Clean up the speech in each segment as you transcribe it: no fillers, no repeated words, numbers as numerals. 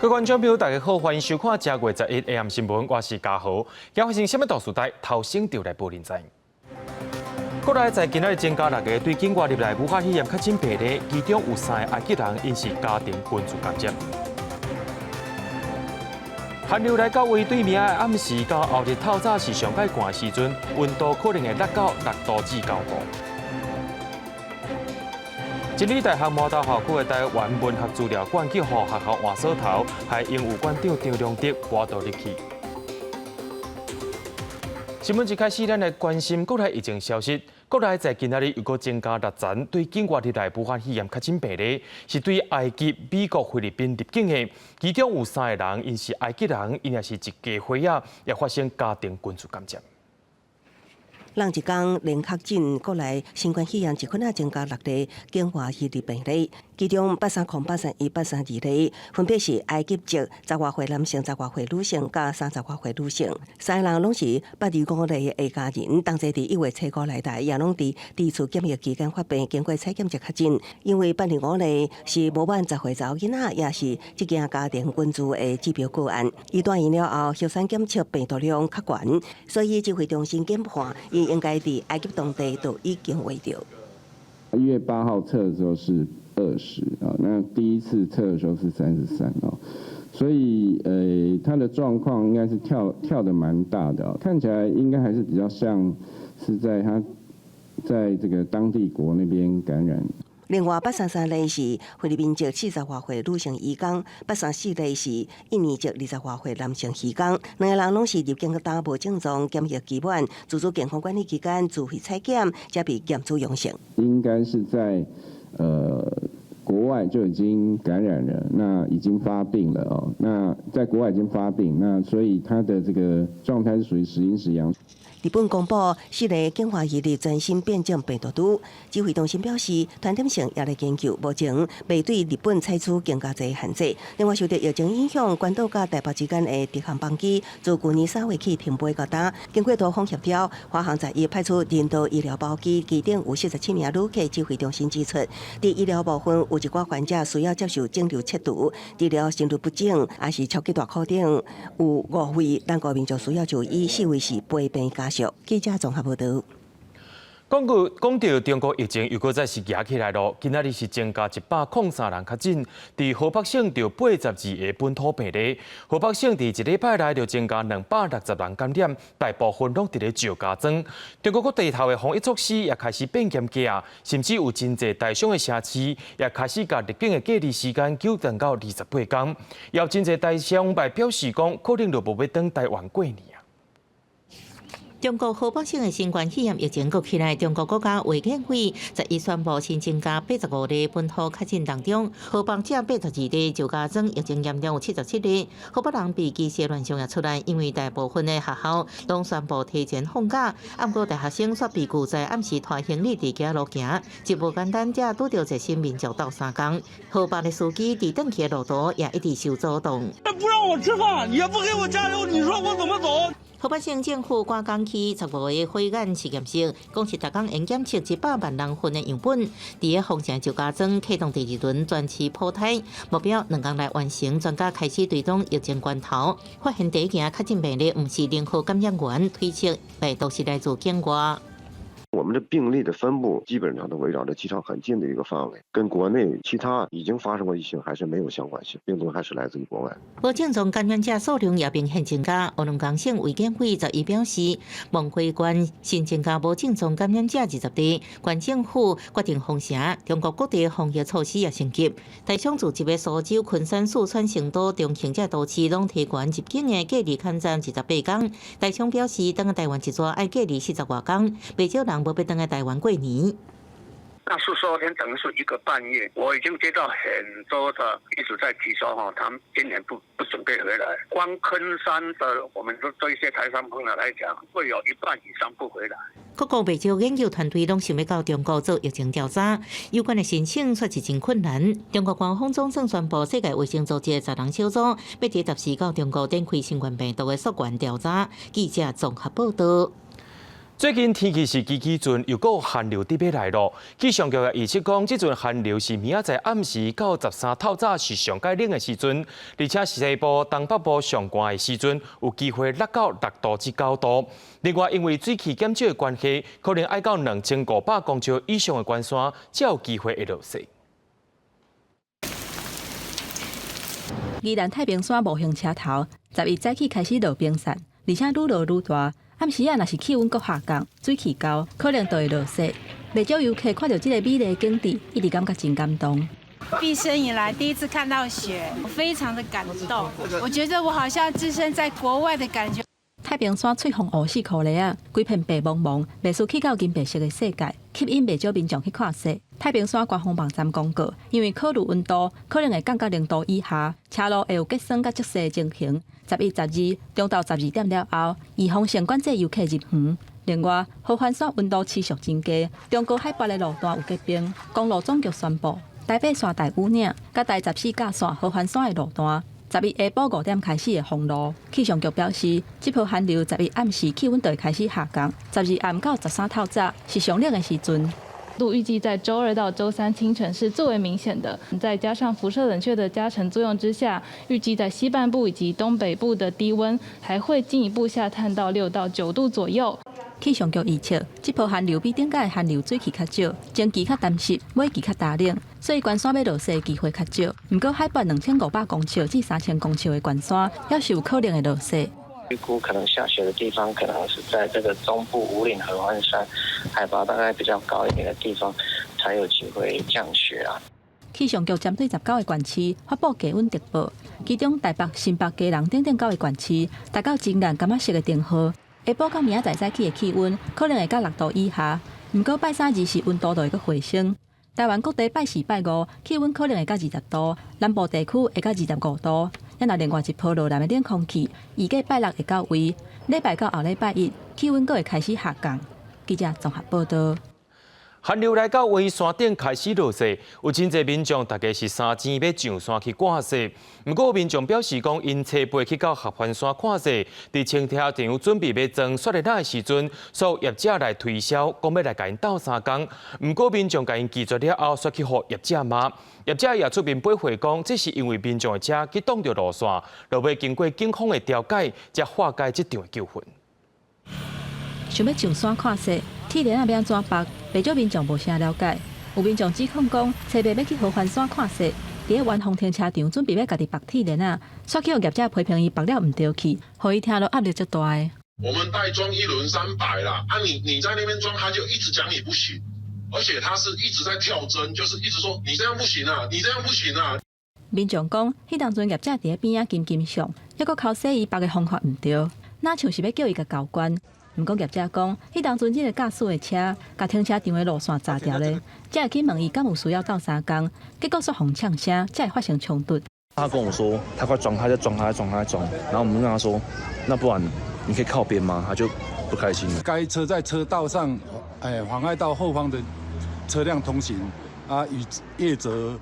各位觀眾朋友，大家好，歡迎收看正月十一 AM 新聞，我是嘉豪。今發生啥物大事代，頭先就來報您知。國內在今仔日增加六个對境外入來武漢肺炎確診病例，其中有三个埃及人，𪜶是家庭群聚感染。寒流來到位對明仔暗時到後日透早是上蓋寒的時陣，溫度可能會落到6度至9度。真理大學麻豆校區的台灣文學資料館去予學校換鎖頭，害榮譽館長張良德跋倒入去。新聞一開始，咱來關心國內疫情消息。國內在今仔日又閣增加六層對境外入來武漢肺炎確診病例，是對埃及、美國、菲律賓入境的，其中有三个人𪜶是埃及人，𪜶也是一家伙仔，也發生家庭群聚感染。人一工連確診，國內新冠肺炎一分仔增加六例境外移入病例，其中830、831、832例，分別是埃及籍十外歲男性、十外歲女性佮三十外歲女性，三个人攏是825例的家人，同齊佇1月初五來台，也攏佇第二次檢疫期間發病，經過採檢就確診。因為825例是無滿十歲查某囡仔，也是這件家庭群聚的指標個案。伊住院了後，核酸檢測病毒量較懸，所以指揮中心研判，伊應該佇埃及當地就已經罹著。 1月8號測的時候是20啊，那第一次測的時候是33哦，所以他的狀況應該是跳得蠻大的，看起來應該還是比較像是在他在這個當地國那邊感染。另外，833例是菲律賓籍四十外歲女性移工，834例是印尼籍二十外歲男性移工，兩個人攏是入境當無症狀，檢疫期滿，自主健康管理期間自費採檢，才被驗出陽性。應該是在國外就已經感染了，那已經發病了哦。那在國外已經發病，那所以他的這個狀態是屬於時陰時陽。日本公布四个境外移入全新變種病毒株，指揮中心表示，團體性也咧研究，目前未對日本採取更加濟限制。另外，受著疫情影響，關島佮台北之間的直航班機自舊年3月起停飛到今。經過多方協調，華航十一派出人道醫療包機，機頂有47名旅客。指揮中心指出，佇醫療部分有一寡患者需要接受腫瘤切除、治療心律不整，抑是超級大口等，有五位咱國民眾需要就醫，四位是陪病家屬。記者綜合報導。講到講著中國疫情又閣再是夯起來囉，今仔日是增加103人確診，佇河北省就82个本土病例，河北省佇一禮拜內就增加260人感染，大部分攏佇咧石家莊。中國各地頭的防疫措施也開始變嚴格，甚至有真濟台商的城市也開始共入境的隔離時間糾長到28天。也有真濟台商嘛表示講，可能就無欲轉台灣過年。中國河北省的新冠肺炎疫情閣起來，中國國家衛健委十一宣布新增加85例本土確診當中，河北佔82例，石家莊疫情嚴重有77例。河北人被歧視亂象也出來，因為大部分的學校攏宣布提前放假，毋過大學生卻被拒在暗時拖行李佇街路行，真無簡單，才拄著熱心民眾鬥相共。河北的司機佇轉去的路途也一直受阻擋。不讓我吃飯，也不給我加油，你說我怎麼走？河北省政府趕工去15个火眼實驗室，講是逐工會檢測100萬人份的樣本。佇个封城石家莊啟動第二輪全市普篩，目標2工內完成。專家開始追蹤疫情源頭，發現第一件確診病例毋是任何感染源，推測病毒是來自境外。我們的病例的分布基本上都圍繞着機場很近的一個範圍，跟國內其他已經發生過疫情還是沒有相關性，病毒還是來自於國外。無症狀感染者數量也明顯增加。黑龍江省衛健委十一表示，望花縣新增加無症狀感染者20例，縣政府決定封城。中國各地防疫措施也升級，台商聚集的蘇州、昆山、四川成都、重慶這都市攏提懸入境的隔離勘站28天。台商表示，轉來台灣一逝愛隔離四十外天，袂少人無欲轉來台灣過年。那42天等於是一個半月，我已經接到很多的一直在提說哈，他們今年不準備回來。光昆山的，我們都對一些台商朋友來講，會有一半以上不回來。各國袂少研究團隊攏想欲到中國做疫情調查，有關的申請卻是真困難。中國官方總算宣布，世界衛生組織十人小組欲佇十四到中國展開新冠病毒的溯源調查。記者綜合報道。最近天氣是支支陣，又閣寒流佇欲來囉。氣象局也預測講，這陣寒流是明仔載暗時到13透早是上蓋冷的時陣，而且西部、東北部上寒的時陣有機會落到6度至9度。另外，因為水汽減少的關係，可能愛到2500公尺以上的懸山，才有機會會落雪。宜蘭太平山模型車頭，11早起開始落冰雪，而且愈落愈大。暗時仔若是氣溫閣下降，水汽厚，可能就會落雪。袂少遊客看著這個美麗景致，一直感覺真感動。畢生以來第一次看到雪，我非常的感動。我覺得我好像置身在國外的感覺。太平山翠峰湖四箍犁仔，規片白茫茫，袂輸去到銀白色的世界，吸引袂少民眾去看雪。太平山官方網站公告，因為考慮溫度可能會降到0度以下，車路會有結霜佮積雪情形。11、12中晝12點了後，預防性管制遊客入園。另外，合歡山溫度持續真低，中高海拔的路段有結冰。公路總局宣布，台八線大武嶺佮台14甲線合歡山的路段，11下晡5點開始會封路。氣象局表示，這波寒流11暗時氣溫就會開始下降，12暗到13透早是上冷的時陣。度預計在週二到週三清晨是最為明顯的，再加上輻射冷卻的加成作用之下，預計在西半部以及東北部的低溫還會進一步下探到6到9度左右。氣象局預測，這波寒流比頂擺寒流水汽較少，前期較乾濕，尾期較焦冷，所以懸山欲落雪的機會較少。毋過海拔2500公尺至3000公尺的懸山，猶是有可能會落雪。預估可能下雪的地方，可能是在這個中部武嶺合歡山，海拔大概比較高一點的地方，才有機會降雪啊。氣象局針對19個縣市發布低溫特報，其中台北、新北、基隆等等九个縣市，達到真硬柑仔色的燈號。下晡到明仔載早起的氣溫可能會到6度以下，毋過拜三、二四溫度就會閣回升。台灣各地拜四、拜五氣溫可能會到20度，南部地區會到25度。咱若另外一波落南的冷空氣，預計拜六會到位，禮拜到後禮拜一氣溫閣會開始下降。記者綜合報道。寒流來到位，山頂開始落雪，有真濟民眾，大家是三更欲上山去看雪。毋過民眾表示講，𪜶初八去到合歡山看雪，佇停車場準備欲裝雪鏈仔的時陣，煞有業者來推銷，講欲來共𪜶鬥相共。毋過民眾共𪜶拒絕了後，煞去予業者罵。業者也出面駁回講，這是因為民眾的車去擋著路線，落尾經過警方的調解，才化解這場的糾紛。想欲上山看雪，鐵鏈仔欲按怎縛？袂少民眾無啥了解。有民眾指控講，初八欲去合歡山看雪，佇咧元豐停車場準備欲家己縛鐵鏈仔，煞去予業者批評伊縛了毋著去，予伊聽落壓力足大的。我們帶裝一輪300啦，啊你你在那邊裝，他就一直講你不行，而且他是一直在跳針，就是一直說你這樣不行啊，你這樣不行啊。民眾講，彼當陣業者佇咧邊仔緊緊上，猶閣剾洗伊縛的方法毋著，若像是欲叫伊共交關。毋過業者講，彼當陣這個駕駛的車，共停車場的路線閘牢咧，才會去問伊敢有需要鬥相共，結果煞予嗆聲，才會發生衝突。他跟我說，他快裝，他在裝，他在裝，他在裝，然後我們跟他說，那不然你可以靠邊嗎？他就不開心了。該車在車道上，妨礙到後方的車輛通行，啊，與業者，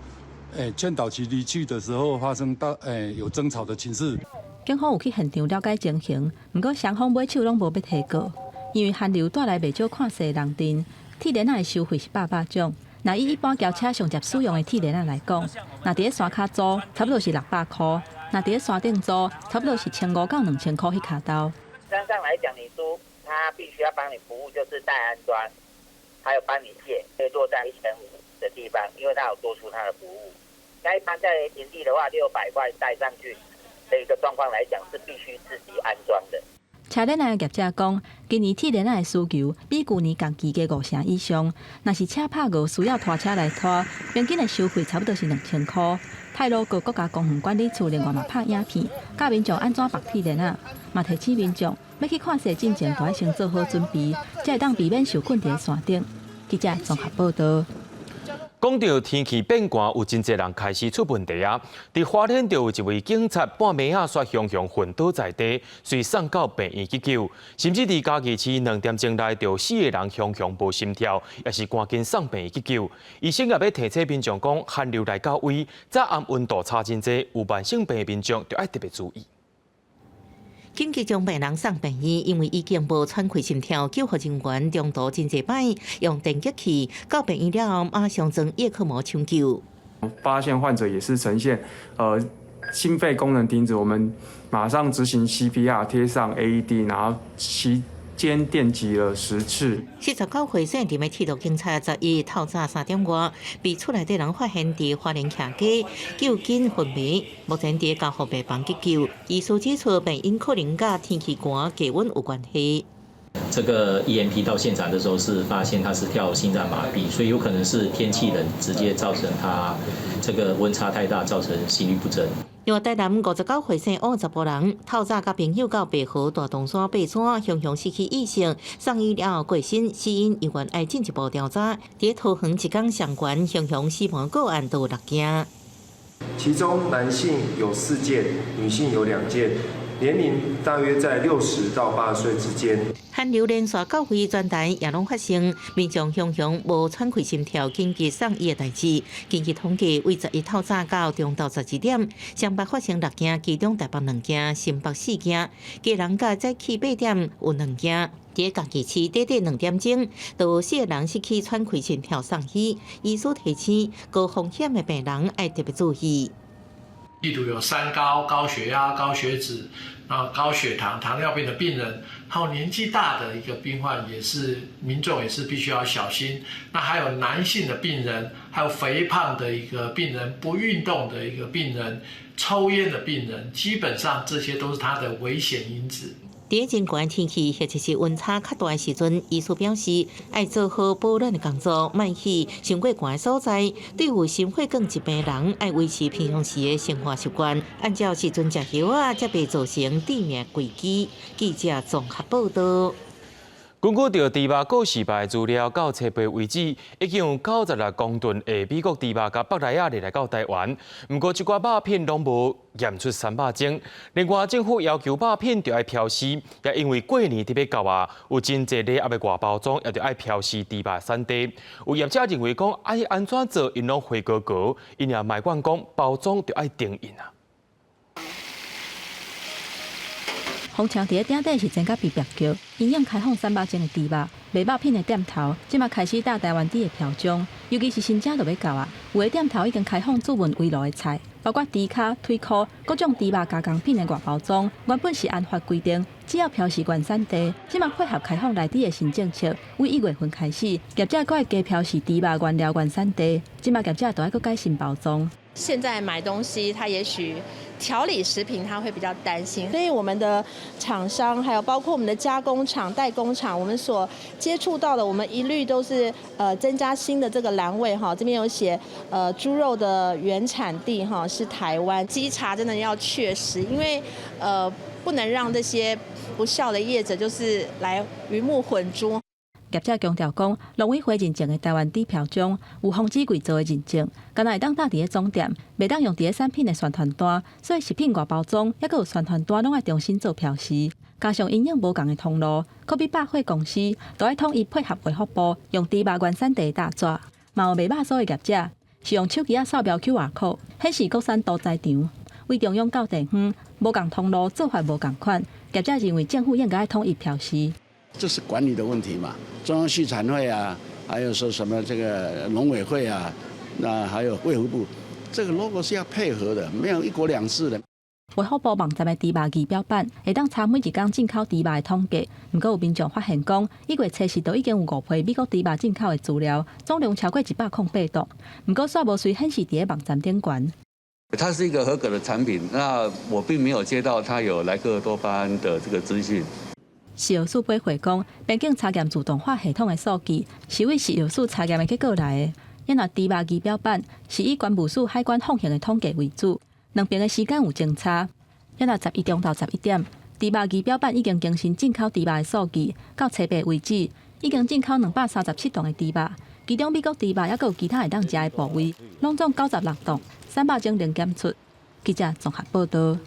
勸導其離去的時候，發生到，有爭吵的情勢。警方有去現場了解情形，毋過雙方尾手攏無欲提告，因為寒流帶來袂少看雪人陣，鐵鏈仔的收費是百百種。若以一般轎車上捷使用的鐵鏈仔來講，若佇咧山跤租，差不多是600箍；若佇咧山頂租，差不多是1500到2000箍彼跤頭。山上來講，你租他必須要幫你服務，就是帶安裝，還有幫你卸，會落在1500的地方，因為他有多出他的服務。那一般在平地的話，600塊帶上去的一個狀況來講，是必須自己安裝的。車鏈仔的業者講，今年鐵鏈仔的需求比舊年同期加5成以上。若是車拍五需要拖車來拖，平均的收費差不多是2000箍。太魯閣國家公園管理處另外嘛拍影片，教民眾按怎縛鐵鏈仔，嘛提醒民眾欲去看雪進前，就愛先做好準備，才會當避免受困佇山頂。記者綜合報道。講到天氣變寒，有真濟人開始出問題啊！佇花蓮就有一位警察半暝仔煞雄雄昏倒在地，隨送到病院急救。甚至佇嘉義市2點鐘內，就有四個人雄雄無心跳，也是趕緊送病院急救。醫生也欲提醒民眾講，寒流來到位，早暗溫度差真濟，有慢性病的民眾就愛特別注意。緊急將病人送病院，因為已經無喘氣心跳，救護人員中途真濟擺用電擊器到病院了後，馬上裝葉克膜搶救。發現患者也是呈現心肺功能停止，我們馬上執行 CPR，貼上 AED，然後期間電擊了10次。 49歲姓林的鐵路警察，11透早3點外，被厝內底人發現佇花蓮徛街救緊昏迷，目前佇加護病房急救。醫師指出，病因可能佮天氣寒、低溫有關係。這個 EMT 到現場的時候是發現他是跳心臟麻痹，所以有可能是天氣冷直接造成他這個溫差太大，造成心律不整。另外，台南59歲姓王查埔人，透早佮朋友到白河大洞山爬山，雄雄失去意識，送醫了後過身，死因猶原愛進一步調查。佇桃園一工相關雄雄死亡個案都有六件，其中男性有4件，女性有2件。年齡大約在60到80歲之間。寒流連續九月全台也攏發生，民眾雄雄無喘氣心跳，緊急送醫的代誌。根據統計，為11透早到中晝12點，雙北發生六件，其中台北兩件，新北四件，基隆佮早起8點有兩件。佇嘉義市短短2點鐘，就有四個人失去喘氣心跳送醫。醫師提醒，高風險的病人愛特別注意。例如有三高、高血壓、高血脂、啊高血糖、糖尿病的病人，還有年紀大的一個病患，也是民眾也是必須要小心。那還有男性的病人，還有肥胖的一個病人，不運動的一個病人，抽菸的病人，基本上這些都是他的危險因子。佇真寒天氣或者是溫差較大的時陣，醫師表示愛做好保暖的工作，莫去傷過寒的所在。對有心血管疾病的人，愛維持平常時的生活習慣，按照時陣食藥仔，才袂造成致命危機。記者綜合報道。根據著豬肉告示牌資料，到初八為止，已經有96公噸的美國豬肉佮百內仔入來到台灣。毋過，這寡肉品攏無驗出三肉精。另外，政府要求肉品著愛標示，也因為過年欲到啊，有真濟禮盒的外包裝也著愛標示豬肉產地。有業者認為講，愛按怎做，𪜶攏灰糊糊，𪜶也埋怨講包裝著愛重印啊。風車佇咧鼎底是煎甲枇杷膏，營養開放三肉精的豬肉，賣肉品的店頭，這馬開始貼台灣豬的標章，尤其是新正就欲到啊，有的店頭已經開放注文圍爐的菜，包括豬跤、腿箍，各種豬肉加工品的外包裝，原本是按法規定，只要標示原產地，這馬配合開放內地的新政策，為1月份開始，業者閣愛加標示豬肉原料原產地，這馬業者都愛閣改新包裝。現在買東西，他也許調理食品，他會比較擔心，所以我們的廠商，還有包括我們的加工廠、代工廠，我們所接觸到的，我們一律都是增加新的這個欄位哈，這邊有寫豬肉的原產地哈是台灣，稽查真的要確實，因為不能讓這些不肖的業者就是來魚目混珠。業者強調講，農委會認證的台灣豬標章有防止偽造的認證，敢若會當貼佇咧總店，袂當用佇咧產品的宣傳單，所以食品外包裝抑閣有宣傳單，攏愛重新做標示。加上營養無仝的通路，可比百貨公司都愛統一配合衛福部，用豬肉原產地貼紙。嘛有賣肉酥的業者是用手機仔掃描 QR code 顯示國產屠宰場，為中央到地方無仝通路做法無仝款，業者認為政府應該愛統一標示。這是管理的問題嘛？中央畜產會啊，還有說什麼這個農委會啊，那還有衛福部，這個 logo 是要配合的，沒有一國兩制的。衛福部網站的豬肉儀表板會當查每一工進口豬肉的統計，毋過有民眾發現講，1月初時就已經有五批美國豬肉進口的資料，總量超過108噸，毋過煞無隨顯示佇咧網站頂懸。它是一個合格的產品，那我並沒有接到它有萊克多巴胺的這個資訊。食藥署回覆講，邊境查驗自動化系統的數據是為食藥署查驗的結果來的。因為豬肉儀表板是以關務署海關放行的統計為主，兩邊的時間有相差。因為11中晝11點，豬肉儀表板已經更新進口豬肉的數據，到初八為止，已經進口237噸的豬肉，其中美國豬肉抑閣有其他會當食的部位，攏總96噸，三肉精零檢出。記者綜合報道。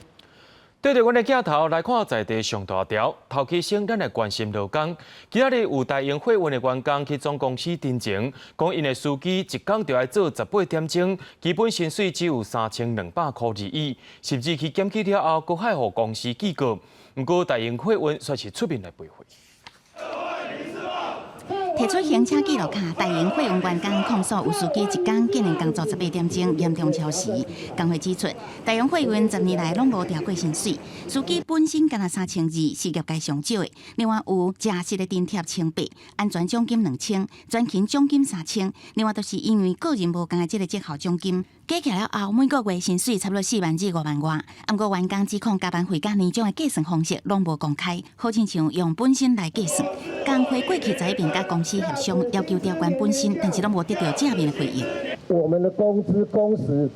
對著阮的鏡頭來看，在地上大條，頭起先，咱來關心勞工。今仔日有大榮貨運的員工去總公司陳情，講𪜶的司機一工就愛做18點鐘，基本薪水只有3200箍而已，甚至去檢舉了後，閣愛予公司記過。毋過大榮貨運煞是出面來賠償。提出行車記錄卡，大榮貨運員工控訴有司機一工竟然工作18點鐘，嚴重超時。工會指出，大榮貨運10年來攏無調過薪水，司機本薪干焦3200，是業界上少的。另外有食食的津貼1800，安全獎金2000，全勤獎金3000。另外就是因為個人無仝的這个績效獎金，加起來後每個月薪水差不多4萬至5萬外。毋過員工指控加班費佮年終的計算方式攏無公開，好親像用本薪來計算。工會過去在邊佮公司協商，要求調懸本薪，但是攏無得到正面的回應。我們的工資工時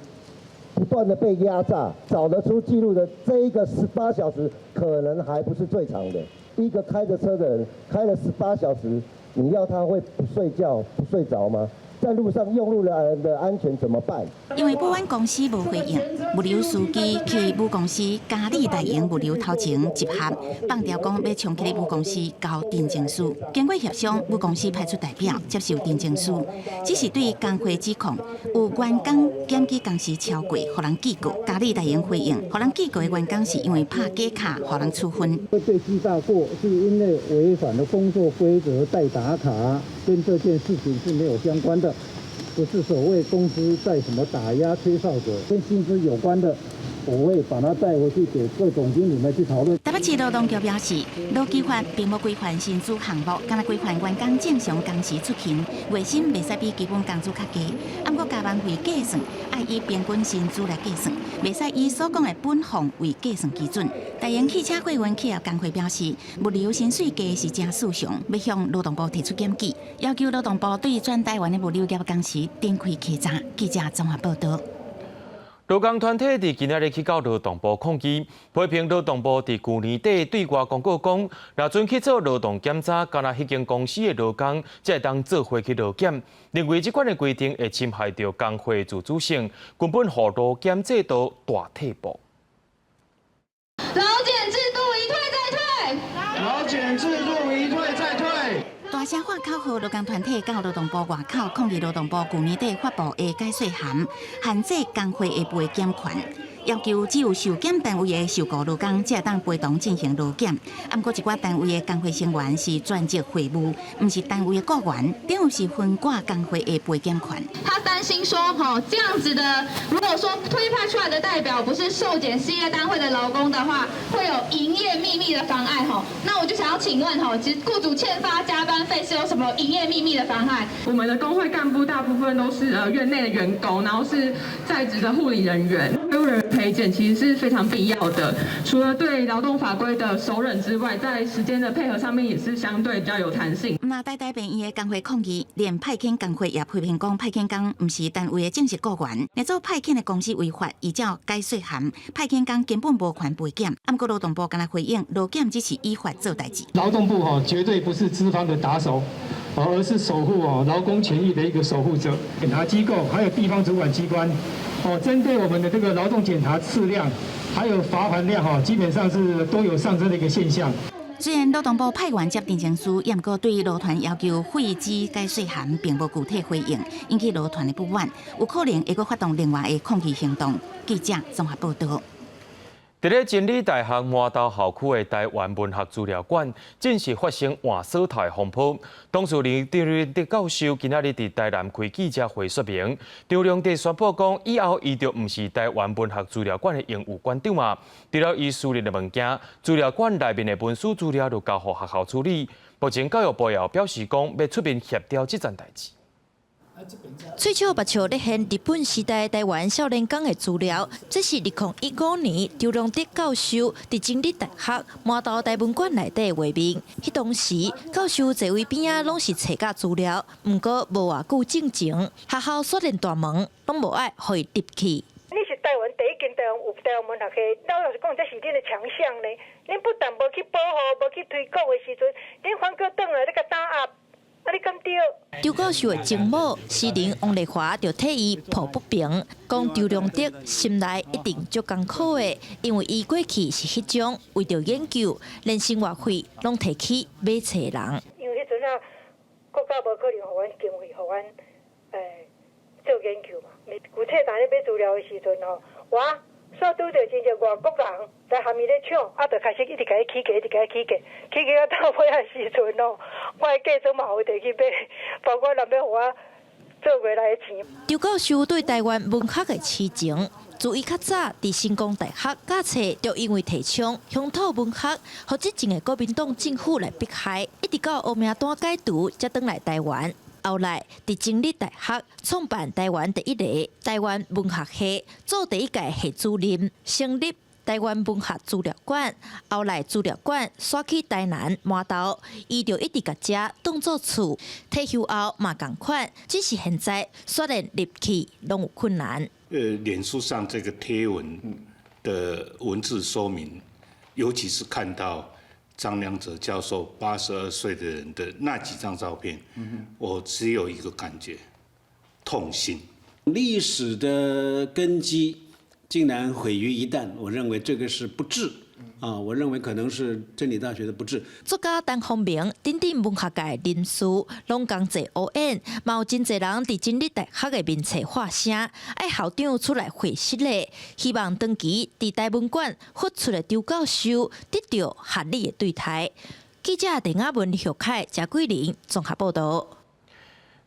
不斷的被壓榨，找得出記錄的這一個18小時，可能還不是最長的。一個開着車的人開了十八小時，你要他會不睡覺、不睡着嗎？在路上用路人的安全怎麼辦？因為保安公司無回應，物流司機去母公司嘉里大榮物流頭前集合，放調講欲衝去母公司交陳情書。經過協商，母公司派出代表接受陳情書，只是對工會指控有員工檢舉工時超過，予人記過。嘉里大榮回應，予人記過的員工是因為拍假卡，予人處分。會被記大過，是因為違反了工作規則代打卡，跟這件事情是沒有相關的。不是所謂公司在什麼打壓吹哨者，跟薪資有關的，我會把它帶回去給各總經理們去討論。台北市勞動局表示，勞基法並無規範薪資項目，干焦規範員工正常工時出勤，月薪袂使比基本工資較低。毋過加班費計算，愛以平均薪資來計算，袂使以所講的本俸為計算基準。大榮汽車貨運企業工會表示，物流薪水低是誠事常，欲向勞動部提出檢舉，要求勞動部對全台灣的物流業公司展開稽查。記者綜合報道。勞工團體佇今仔日去到勞動部抗議，批評勞動部佇舊年底對外公告講，若准去做勞動檢查，干焦彼間公司的勞工才會當做伙去勞檢，認為這款的規定會侵害著工會自主性，根本予勞檢制度大退步。勞檢制度一退再退，勞檢制度一退再退。大聲喊口號，勞工團體到勞動部外口抗議勞動部舊年底發布的解說函，限制工會的陪檢權，要求只有受檢單位的受僱勞工才會當陪同進行勞檢。毋過一寡單位的工會成員是專職會務，毋是單位的僱員，等於是分割工會的陪檢權。他擔心說，吼，這樣子的，如果說推派出來的代表不是受檢事業單位的勞工的話，會有營業秘密的妨礙，吼。那我就想要請問，吼，其實僱主欠發加班費是有什麼營業秘密的妨害？我們的工會幹部大部分都是院內的員工，然後是在職的護理人員，醫護人員陪檢其實是非常必要的。除了對勞動法規的熟稔之外，在時間的配合上面也是相對比較有彈性。那台大病院的工會抗議，連派遣工會也批評講，派遣工毋是單位的正式僱員，若做派遣的公司違法，依照解說函，派遣工根本無權陪檢。毋過勞動部敢若回應，勞檢只是依法做代誌。勞動部吼絕對不是資方的打手，而是守護哦勞工權益的一個守護者。檢查機構還有地方主管機關，哦，針對我們的這個勞動檢查次量，還有罰鍰量，哈，基本上是都有上升的一個現象。雖然勞動部派員接陳情書，毋過對勞團要求廢止解說函，並無具體回應，引起勞團的不滿，有可能會閣發動另外的抗議行動。記者綜合報道。佇咧真理大學麻豆校區的臺灣文學資料館，正式發生換鎖頭的風波。董事長張良德教授今仔日佇台南開記者會說明，張良德宣布講，以後伊就毋是臺灣文學資料館的榮譽館長啊。除了伊私人的物件，資料館內面的文書資料就交予學校處理。目前教育部也表示講，欲出面協調這件代誌。喙笑目笑咧現日本時代臺灣少年工的資料，這是2015年張良德教授佇真理大學麻豆台文館內底的畫面。彼當時教授座位邊仔攏是冊佮資料，毋過無偌久進前，學校鎖連大門攏無愛予伊入去。你是臺灣第一間臺灣有臺灣文學系，老實講，這是恁的強項呢。恁不但無去保護、無去推廣的時陣，恁反閣轉來咧共打壓。啊你敢對？張教授的前某詩人王麗華就替伊抱不平，講張良德心內一定足艱苦的，因為伊過去是彼種為著研究，連生活費攏提去買冊人。因為彼陣啊，國家無可能予阮經費，予阮做研究嘛。有冊單咧買資料的時陣吼，我煞拄著真濟外國人來含伊咧搶，啊，就開始一直共伊起價，一直共伊起價，起價到尾仔時陣吼，我的嫁妝嘛予伊提去買，包括人欲予我做回來的錢。張教授對台灣文學的痴情，自伊較早佇成功大學教冊，就因為提倡鄉土文學，予執政的國民黨政府來迫害，一直到烏名單解除，才轉來台灣。後來佇真理大學創辦台灣第一個台灣文學系，做第一屆系主任，成立台灣文學資料館。後來資料館徙去台南蔴頭，伊就一直共遮當做厝。退休後嘛仝款，只是現在煞連入去攏有困難。臉書上這個貼文的文字說明，尤其是看到張良哲教授82歲的人的那幾張照片，我只有一個感覺，痛心。歷史的根基竟然毀於一旦，我認為這個是不智啊！我認為可能是真理大學的不智。作家陳鴻明等等文學界人士攏共齊烏演，嘛有真濟人佇真理大學的面冊發聲，愛校長出來回釋咧，希望長期佇台文館復出的張教授得到合理的對待。記者鄧亞文、許凱、謝桂玲綜合報導。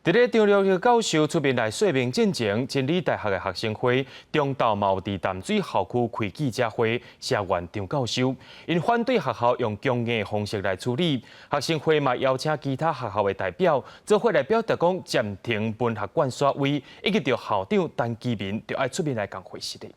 佇咧張良德教授出面來說明進前，真理大學的學生會中晝嘛有佇淡水校區開記者會，聲援張教授，𪜶反對學校用強硬的方式來處理。學生會嘛邀請其他學校的代表，做伙來表達講暫停文學館煞位，以及著校長陳其明著愛出面來共回釋的。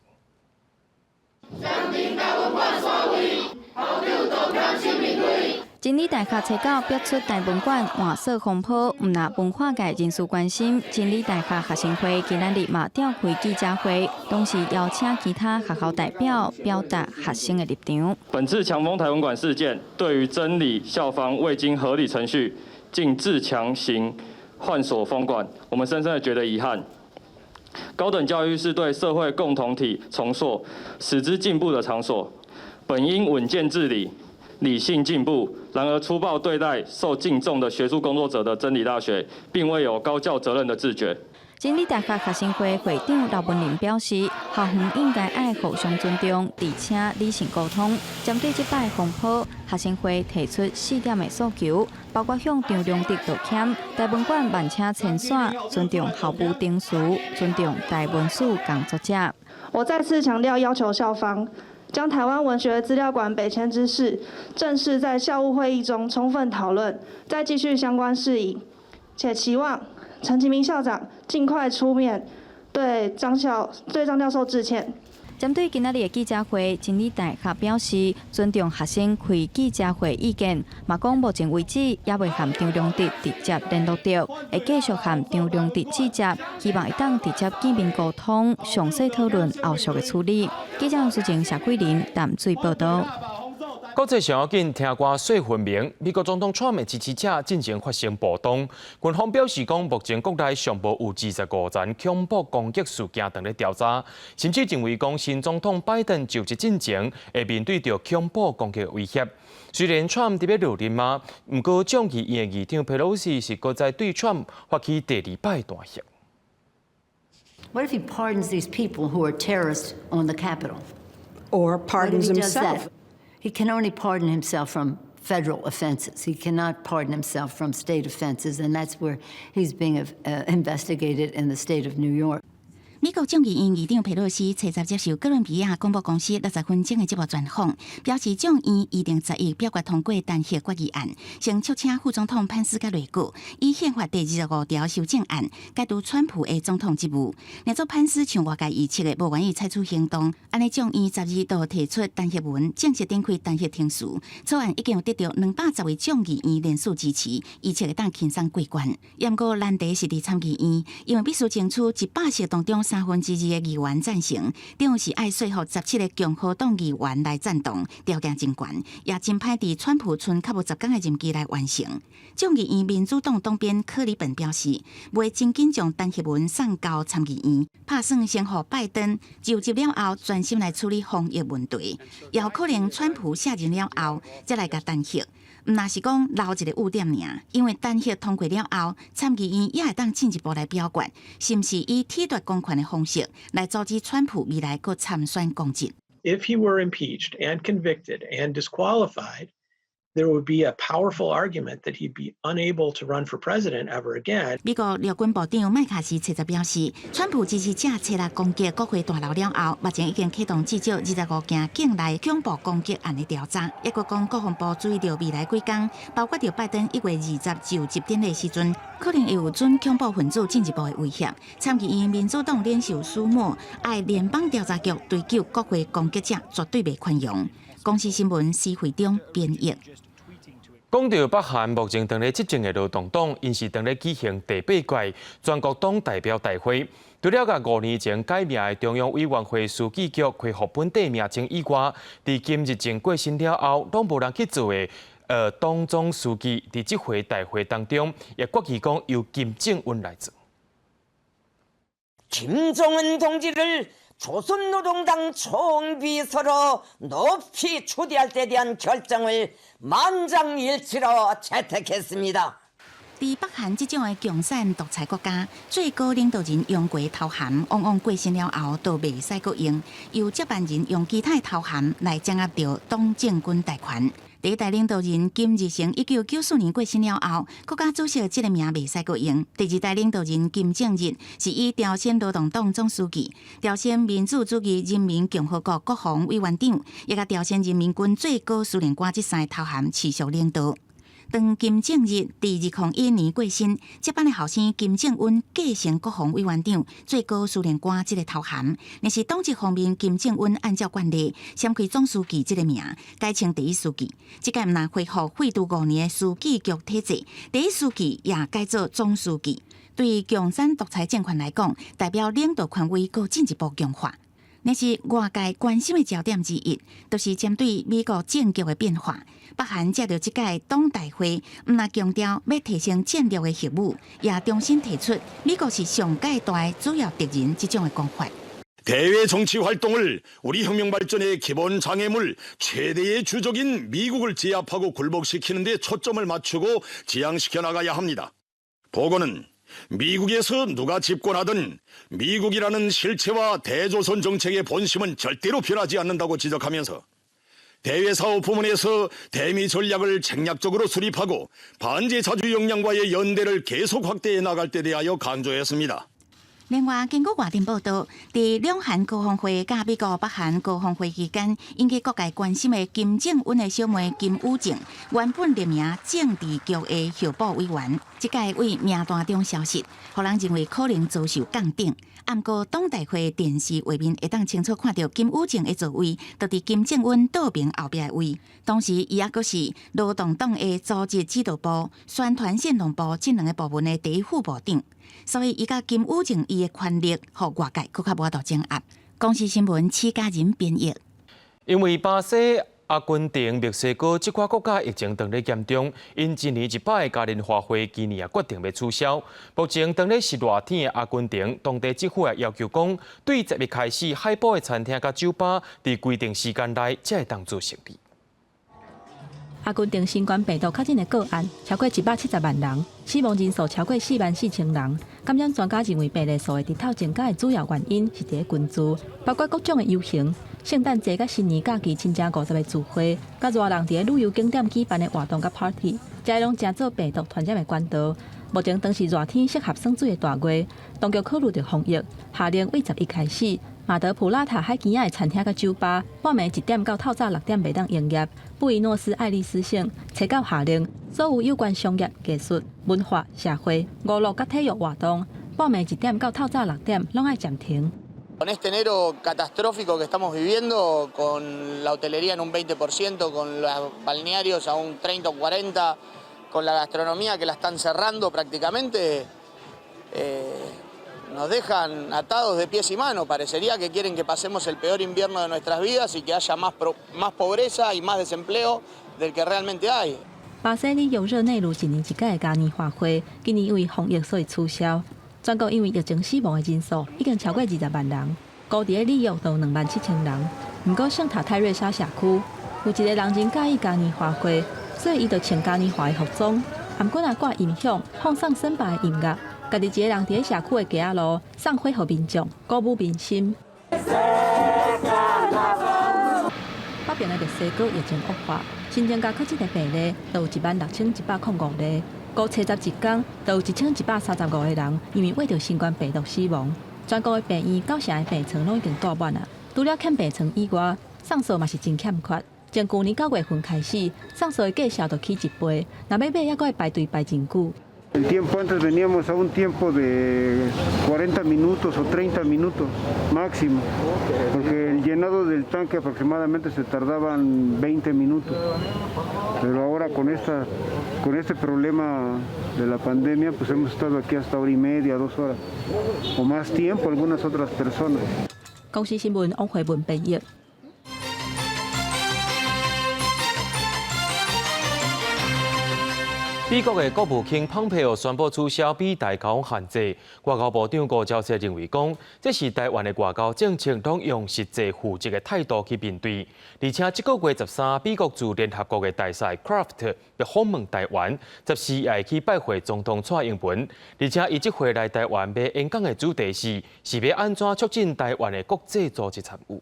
暫停台文館煞位，校長道歉聲明開。真理大學初九逼出台文館換鎖風波，毋但文化界人士關心，真理大學學生會今仔日嘛召開記者會，同時邀請其他學校代表表達學生的立場。本次強封台文館事件，對於真理校方未經合理程序，徑自強行換鎖封館，我們深深的覺得遺憾。高等教育是對社會共同體重塑、使之進步的場所，本應穩健治理、理性進步。然而粗暴對待受敬重的學術工作者的真理大學，並未有高教責任的自覺。真理大學學生會會長劉文林表示，校方應該愛互相尊重，而且理性溝通。針對這擺風波，學生會提出四點的訴求，包括向張良德道歉、台文館慢車遷徙、尊重校務程序、尊重台文史工作者。我再次強調，要求校方將台灣文學資料館北遷之事，正式在校務會議中充分討論，再繼續相關事宜，且期望陳其明校長盡快出面對張教授致歉。針對今仔日的記者會，真理大學表示尊重學生開記者會意見，嘛講目前為止猶未和張良德直接聯絡著，會繼續和張良德接觸，希望會當直接見面溝通，詳細討論後續的處理。記者吳淑靜、謝桂林淡水報道。國際上要緊，聽歌說分明。美國總統川普的支持者進前發生暴動，軍方表示講，目前國內上無有25人恐怖攻擊事件正咧調查，甚至認為講新總統拜登就職進前會面對著恐怖攻擊的威脅。雖然川普佇欲落任啊，毋過眾議院的議長佩洛西是閣再對川普發起第二擺彈劾。 What if he pardons these people who are terrorists on the Capitol? Or pardons What if he does himself? that? He can only pardon himself from federal offenses. He cannot pardon himself from state offenses, and that's where he's being investigated in the state of New York. 美國眾議院議長佩洛西初十接受哥倫比亞廣播公司60分鐘的節目專訪，表示眾院預定11表決通過彈劾決議案，先促請副總統潘斯佮內閣以憲法第25條修正案解除川普的總統職務。若做潘斯像外界預測的無願意採取行動，按呢眾院12就提出彈劾文，正式展開彈劾程序。草案已經有得著210位眾議院聯署支持，預測會當輕鬆過關。毋過難題是佇參議院，因為必須爭取100席當中三分之二的議員贊成，等於是愛說服17個共和黨議員來贊同，條件真懸，也真歹佇川普賰較無10工的任期內完成。眾議院民主黨黨鞭柯里本表示，袂真緊將彈劾文送交參議院，拍算先予拜登就職了後，專心來處理防疫問題，也有可能川普卸任了後，才來共彈劾。毋若是講留一個污點爾，因為彈劾通過了後，參議院也會當進一步來表決，是毋是以褫奪公權的方式來阻止川普未來閣參選公職。 If he were impeached and convicted and disqualified, there would be a powerful argument that he'd be unable to run for president ever again. 美國陸軍部長麥卡錫七日表示，川普支持者初六攻擊國會大樓了後，目前已經啟動至少25件境內恐怖攻擊案的調查。抑閣講國防部注意著未來幾工，包括著拜登1月20就職典禮時陣，可能會有準恐怖分子進一步的威脅。參議院民主黨領袖舒默愛聯邦調查局追究國會攻擊者，絕對袂寬容。公視新聞施惠中編譯。講著北韓目前當咧執政的勞動黨，𪜶是當咧舉行第八屆全國黨代表大會。除了共5年前改名的中央委員會書記局恢復本底名稱以外，佇金日成過身了後，攏無人去做的，黨總書記，佇這回大會當中，也決議講由金正恩來做。 김정은 동지를 조선노동당 총비서로 높이 추대할 데 대한 결정을 만장일치로 채택했습니다. 佇北韓這種的共產獨裁國家，最高領導人楊國頭銜往往過身了後都袂使閣用，由接班人用其他的頭銜來掌握著黨政軍大權。第一代領導人金日成1994年過身了後，國家主席這个名袂使閣用。第二代領導人金正日是以朝鮮勞動黨總書記、朝鮮民主主義人民共和國國防委員長，以及朝鮮人民軍最高司令官這三个頭銜持續領導。當金正日佇2001年過身，接班的後生金正恩繼承國防委員長、最高司令官這个頭銜。但是黨籍方面，金正恩按照慣例，閃開總書記這个名，改稱第一書記。這屆毋但恢復廢除5年的書記局體制，第一書記也改做總書記。對共產獨裁政權來講，代表領導權威閣進一步強化。若是外界關心的焦點之一，就是針對美國政局的變化。北韓藉著這屆黨大會，毋但強調欲提升戰略的核武，也重新提出美國是上蓋大的主要敵人這種的講法。 대외 정치 활동을 우리 혁명 발전의 기본 장애물 최대의 주적인 미국을 제압하고 굴복시키는 데 초점을 맞추고 지향시켜 나가야 합니다. 보고는 미국에서 누가 집권하든 미국이라는 실체와 대조선 정책의 본심은 절대로 변하지 않는다고 지적하면서 대외사업 부문에서 대미 전략을 책략적으로 수립하고 반제 자주 역량과의 연대를 계속 확대해 나갈 데 대하여 강조했습니다. 另外，根據外電報道，佇兩韓高峰會佮美國北韓高峰會期間，引起各界關心的金正恩的小妹金與正，原本列名政治局的候補委員，這屆對名單中消失，予人認為可能遭受降等。毋過黨大會電視畫面會當清楚看著金與正的座位，就佇金正恩倒爿後壁的位。當時伊猶閣是勞動黨的組織指導部、宣傳煽動部這兩个部門的第一副部長。所以，伊佮金與正伊的權力，予外界閣較無法度掌握。公視新聞施嘉仁編譯。因為巴西、阿根廷、墨西哥這寡國家疫情當咧嚴重，𪜶一年一擺的嘉年華會今年也決定欲取消。目前當咧是熱天的阿根廷，當地政府也要求講，對10日開始，海埔的餐廳佮酒吧，佇規定時間內才會當做生意。阿根廷新冠病毒確診的個案超過170萬人，死亡人數超過4萬4千人。感染專家認為，病例數會直透增加的主要原因是佇咧群聚，包括各種的遊行、聖誕節佮新年假期親情50的聚會，佮熱人佇咧旅遊景點舉辦的活動佮 party，這攏成做病毒傳染的管道。目前當是熱天適合耍水的大月，當局考慮著防疫，下令對10日開始，馬德普拉塔海墘仔的餐廳佮酒吧，半暝1點到透早6點袂當營業。布宜諾斯艾利斯省初九下令，所有有關商業、藝術、文化、社會、娛樂佮體育活動，半暝1點到透早6點攏愛暫停。 Con este enero catastrófico que estamos viviendo, con la hotelería en un 20%, con los balnearios a un 30 o 40%, con la gastronomía que la están cerrando prácticamente, Nos dejan atados de pies y manos. Parecería que quieren que pasemos el peor invierno de nuestras vidas y que haya más pobreza y más desempleo del que realmente hay. 巴西里約熱內盧一年一屆的嘉年華會，今年因為防疫所以取消。全國因為疫情死亡的人數已經超過20萬人，孤佇咧里約就27,000人。毋過聖塔泰瑞莎社區有一个人真佮意嘉年華會，所以伊就穿嘉年華的服裝，毋過若掛音響，放送森巴的音樂，家己一个人佇咧社區的街仔路送花予民眾，鼓舞民心。北爿的墨西哥疫情惡化，新增加確診的病例就有16,105例，過71工就有1135個人因為患著新冠病毒死亡。全國的病院九成的病床攏已經蹛滿啊！除了欠病床以外，送素嘛是真欠缺。從舊年9月份開始，送素的價數就起一倍，若欲買猶閣會排隊排真久。 El tiempo antes veníamos a un tiempo de 40 minutos o 30 minutos máximo, porque el llenado del tanque aproximadamente se tardaban 20 minutos. Pero ahora con este problema de la pandemia, pues hemos estado aquí hasta hora y media, 2 horas, o más tiempo algunas otras personas. 公視新聞王慧文編譯。美國的國務卿蓬佩奧宣布取消美台交往限制，外交部長吳釗燮認為講，這是台灣的外交政策攏用實際負責的態度去面對。而且這个月13，美國駐聯合國的大使 Craft 欲訪問台灣，14會去拜會總統蔡英文。而且伊這回來台灣欲演講的主題是，是欲按怎促進台灣的國際組織參與。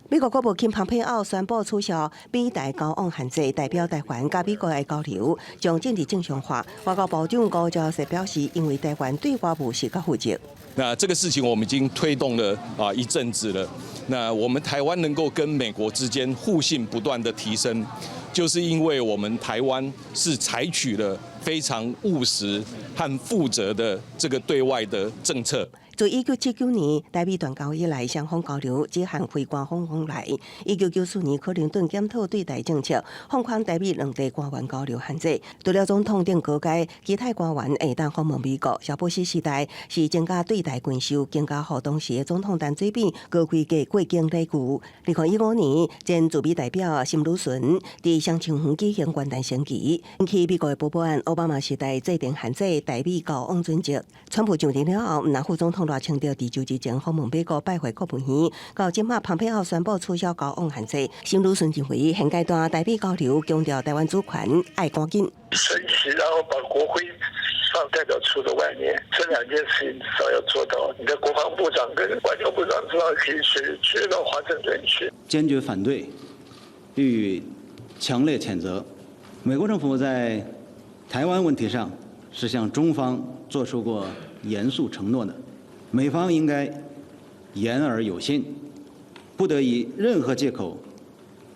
美國國務卿蓬佩奧宣布取消美台交往限制，代表台灣佮美國的交流將進入正常化。外交部長吳釗燮表示，因為台灣對外務實佮負責。那這個事情我們已經推動了啊一陣子了。那我們台灣能夠跟美國之間互信不斷的提升，就是因為我們台灣是採取了非常務實和負責的這個對外的政策。自1979年台美斷交以來，雙方交流只限非官方往來。1994年克林頓檢討對台政策，放寬台美兩地官員交流限制。除了總統等高階，其他官員會當訪問美國。小布希時代是增加對台軍售，更加予當時的總統陳水扁高規格過境禮遇。2015年，前駐美代表沈呂淳佇雙城園舉行元旦升旗，引起美國的不滿。奧巴馬時代制定限制台美交往準則。川普上任了後，毋但副總統賴清德佇就職前訪問美國拜會國務院，到這馬蓬佩奧宣布取消交往限制。沈呂淳認為現階段台美交流強調台灣主權，愛趕緊。升旗，然後把國徽放代表處的外面，這兩件事情至少要做到。你的國防部長跟外交部長至少可以去到華盛頓去。堅決反對，予以強烈譴責。美國政府在台灣問題上是向中方做出過嚴肅承諾的。美方應該言而有信，不得以任何借口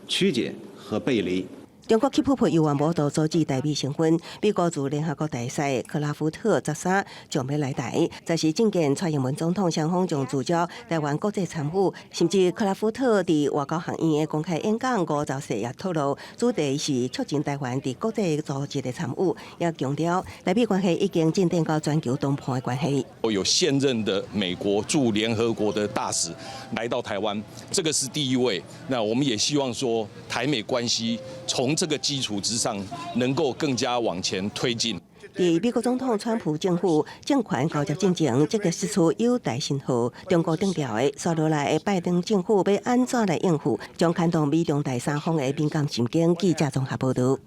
曲解和背離。中國去普普猶原無度阻止台美成婚。美國駐聯合國大使克拉夫特13將欲來台，這是政見蔡英文總統雙方將聚焦台灣國際參與，甚至克拉夫特佇外交學院的公開演講，吳釗燮也透露，主題是促進台灣佇國際組織的參與，也強調台美關係已經進展到全球談判的關係。有現任的美國駐聯合國的大使來到台灣，這個是第一位。那我們也希望說台美關係從這個基礎之上，能夠更加往前推進。佇美國總統川普政府政權交接進前，積極釋出友台信號。中國定調的，紲落來的拜登政府欲按怎來應付，將牽動美中台三方的敏感神經。記者綜合報導。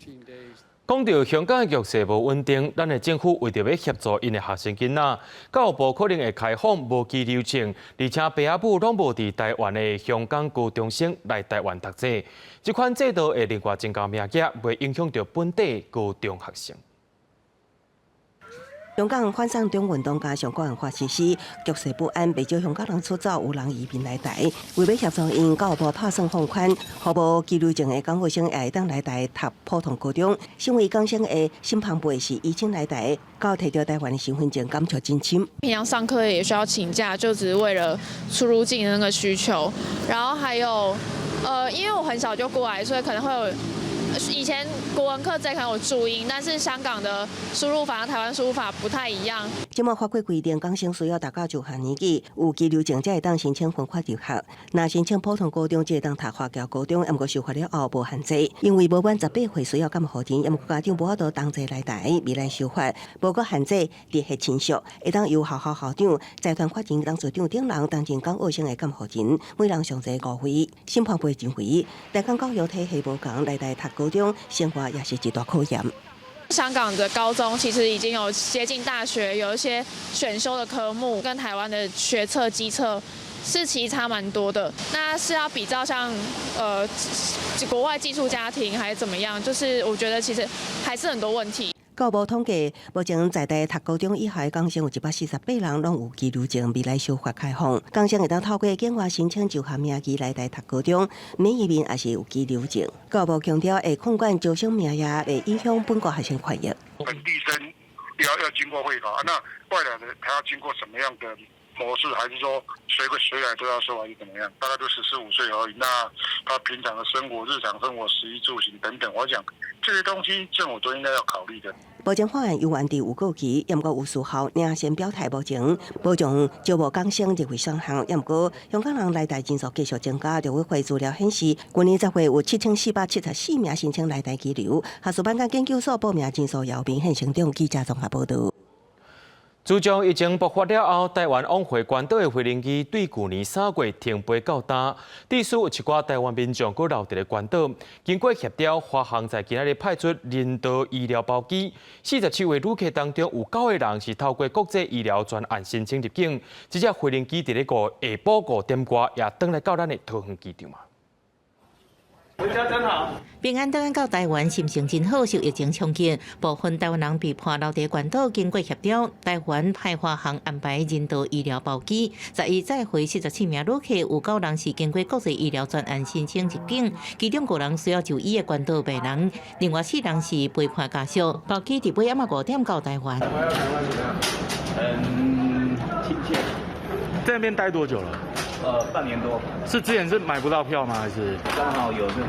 講到香港的局勢無穩定，咱的政府為著欲協助𪜶的學生囡仔，教育部可能會開放無羈留證，而且爸仔母攏無佇台灣的香港高中生來台灣讀冊。這款制度會另外增加名額，袂影響著本地高中學生。香港反送中運動加上國安法實施，局勢不安，袂少香港人出走，有人移民來台。為欲協助𪜶，教育部拍算放寬，予無羈留證的港府生也會當來台讀普通高中。身為港生的沈龐貝是移親來台，到提著台灣的身份證，感觸真深。平常上課也需要請假，就只是為了出入境的那個需求。然後還有，因為我很小就過來，所以可能會有以前國文課在看有注音，但是香港的輸入法和台灣輸入法不太一樣。這馬法規規定，港生需要讀到就學年紀有居留證，才會當申請分發入學。若申請普通高中，才會當讀華僑高中，毋過修學了後無限制。因為無滿18歲需要監護人，毋過家長無法度同齊來台未來修學，無閣限制直系親屬，會當由學校校長、財團法人董事長等人擔任港學生的監護人，每人上濟五位。審判部認為，台港教育體系無仝，來台讀高中生活也是一大考驗。香港的高中其實已經有接近大學，有一些選修的科目，跟台灣的學測、基測是其實差蠻多的。那是要比較像國外寄宿家庭還是怎麼樣？就是我覺得其實還是很多問題。教育部統計，目前在台讀高中以下的港生有148人，攏有居留證，未來修法開放。港生會當透過境外申請就學名義來台讀高中，免移民抑是有居留證。教育部強調，會控管招生名額，袂影響本國學生權益。本地生要經過會考，那外來的他要經過什麼樣的模式？還是說隨個誰來都要收，還是怎麼樣？大概都14、15歲而已。那他平常的生活、日常生活、食衣住行等等，我想這些東西政府都應該要考慮的。目前法案猶原佇預告期，毋過有時候領先表態，目前無將招募港生入圍選項，毋過香港人來台人數繼續增加，陸委會資料顯示，去年10月有7474名申請來台居留，學術班佮研究所報名人數也有明顯成長。記者綜合報導。自從疫情爆發了後，台灣往回關島的飛行機對舊年3月停飛到今，致使有一寡台灣民眾閣留佇咧關島。經過協調，華航在今仔日派出人道醫療包機，47位旅客當中有9個人是透過國際醫療專案申請入境。這隻飛行機佇咧下晡5點外也轉來到咱的桃園機場嘛。回家真好。平安轉到台灣，心情真好。受疫情衝擊，部分台灣人被迫留佇關島。經過協調，台灣派華航安排人道醫療包機，11載回47名旅客，有九人是經過國際醫療專案申請入境，其中五人需要就醫的關島病人，另外四人是陪伴家屬。包機佇尾暗5點到台灣。回到台灣怎麼樣？很親切。在那邊待多久了？半年多。是之前是買不到票嗎？還是？剛好有這個，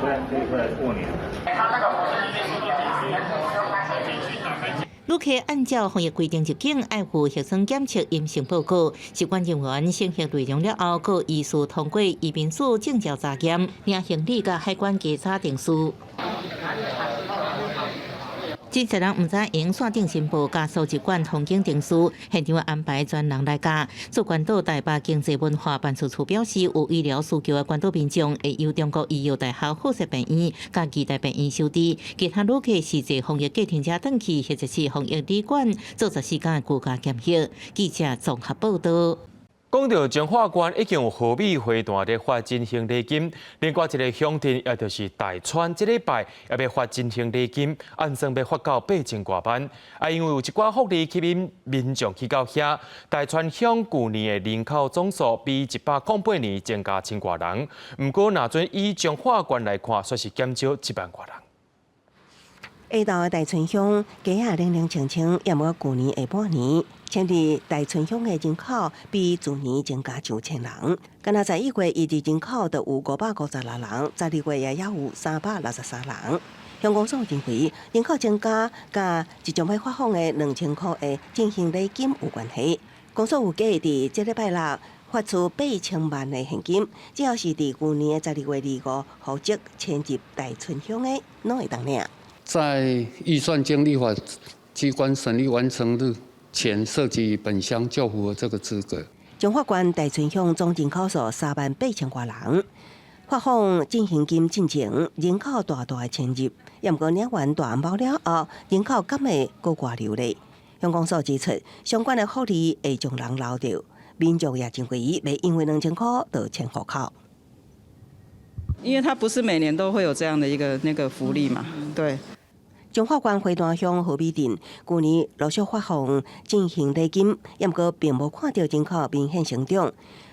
回來可以回來過年。旅客按照防疫規定入境，愛附核酸檢測陰性報告。疾管人員審核內容了後，閣依序通過移民署證照查驗、領行李佮海關稽查程序。真濟人毋知用線頂申報佮輸入管通行程序，現場安排專人來教。駐關島台北經濟文化辦事處表示，有醫療需求的關島民眾會由中國醫藥大學附設病院佮義大病院收治，其他旅客是坐防疫計程車轉去，或者是防疫旅館做14天的居家檢疫。記者綜合報導。講到彰化縣已經有和美花壇咧發振興禮金，另外一个鄉鎮也就是大川，這禮拜也欲發振興禮金，按算欲發到8000外萬。啊，因為有一寡福利吸引民眾去到遐，大川鄉舊年的人口總數比108年增加1000外人。毋過，若準以彰化縣來看，煞是減少1萬外人。下晝的大村鄉街仔冷冷清清，也無舊年下半年，遷入大村鄉的人口比去年增加9000人。敢若11月一日人口就有556人，12月也猶有363人。鄉公所認為，人口增加佮即將欲發放的2000箍的振興禮金有關係。公所預計佇這禮拜六發出8000萬的現金，只要是佇舊年的12月25戶籍遷入大村鄉的，攏會當領。在預算經立法機關審議完成日前，設籍本鄉就符合這個資格。彰化縣大村鄉總人口數3萬8千外人，發放振興金進前，人口大大的遷入，也毋過領完大紅包了後，人口敢會閣外流咧？鄉公所指出，相關的福利會將人留著，民眾也認為袂因為2000箍就遷戶口。因為他不是每年都會有這樣的一個那個福利嘛，對。彰化縣花壇鄉和美鎮，舊年陸續發放振興禮金，也毋過並無看著人口明顯成長。